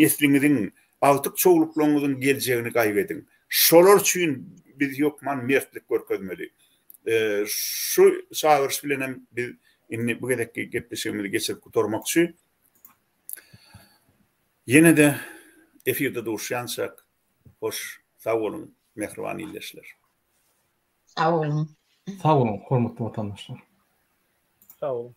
nesliňiziň, agtyk-çowluklaryňyzyň geljegini gaýgy ediň. Şolar üçin biz hökman mertlik görkezmeli. Şu çagyryş bilenem biz indi bu gezekki gepleşigimizi geçirip gutarmakçy. Ýene-de efirde duşýançak, hoş sag boluň, mähriban ildeşler. Sag boluň. Sag boluň, hormatly watandaşlar. Sag boluň.